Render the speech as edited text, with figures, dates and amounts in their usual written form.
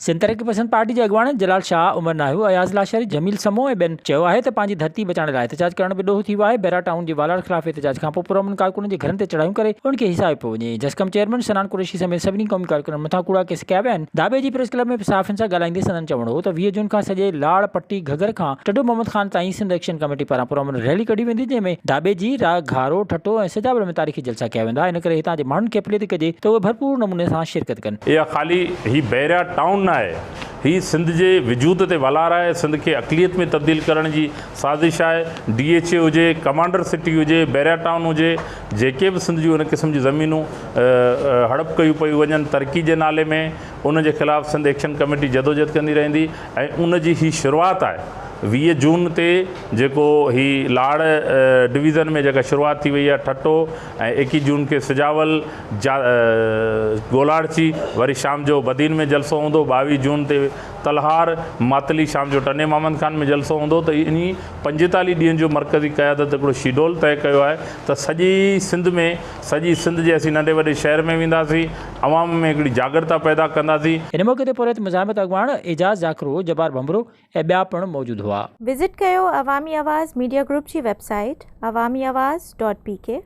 سنڌ ترقي پسند پارٽي جي اڳواڻن جلال شاهه، عمر ناهيو، اياز لاشاري، جميل سمو ۽ ٻين چيو آهي ته پنهنجي ڌرتي بچائڻ لاء احتجاج ڪرڻ به ڏوهه ٿي ويو آهي، بحريا ٽائون جي والار خلاف احتجاج کانپوء پرامن ڪارڪنن جي گهرن تي چڙهايون ڪري انهن کي هيسايو پيو وڃي، جسقم چيئرمين صنعان قريشي سميت سڀني قومي ڪارڪنن مٿان ڪوڙا ڪيس ڪيا ويا آهن، ڌاٻيجي پريس ڪلب ۾ صحافين سان ڳالهائيندي سندن چوڻ هو ته 20 جون کان سڄي لاڙ پٽي گهگهر کان ٽنڊو محمد خان تائين سنڌ ايڪشن ڪميٽي پاران پرامن ريلي ڪڍي ويندي جنهن ۾ ڌاٻيجي، راء گهارو، ٺٽو ۽ سجاول ۾ تاريخي جلسا ڪيا ويندا ان ڪري هتان جي ماڻهن کي اپيل ٿي ڪجي ته اهي ڀرپور نموني سان شرڪت ڪن. اها خالي هي بحريا ٽائون نه آهي، هي سنڌ جي وجود تي ولار آهي، سنڌ کي اقليت ۾ تبديل ڪرڻ جي سازش آهي، ڊي ايڇ اي هجي، ڪمانڊر سٽي هجي، بحريا ٽائون هجي، جيڪي به سنڌ جون ان قسم جون زمينون هڙپ ڪيون پيون وڃن ترقي جي نالي ۾ ان جي خلاف سنڌ ايڪشن ڪميٽي جدوجهد ڪندي رهندي ۽ ان جي هي شروعات آهي. 20 جون تي جيڪو هي لاڙ ڊويزن ۾ جيڪا شروعات ٿي وئي آهي ٺٽو ۽ 21 جون کي سجاول جا گولاڙچي وري شام جو بدين ۾ جلسو هوندو 22 جون تي تلهار ماتلي شام جو ٽنڊي محمد خان ۾ جلسو هوندو ته انهي 45 ڏينهن جو مرڪزي قيادت هڪڙو شيڊول طئي ڪيو آهي ته سڄي سنڌ ۾ سڄي سنڌ جي اسين ننڍي وڏي شهر ۾ وينداسين عوام ۾ هڪڙي جاڳرتا پيدا ڪنداسين. ان موقعي تي پورهيت مزاحمت اڳواڻ اعجاز جاکرو، جبار ڀنڀرو ۽ ٻيا پڻ موجود هئا. وزٽ ڪيو عوامي آواز ميڊيا گروپ جي website Awami Awaz dot P K.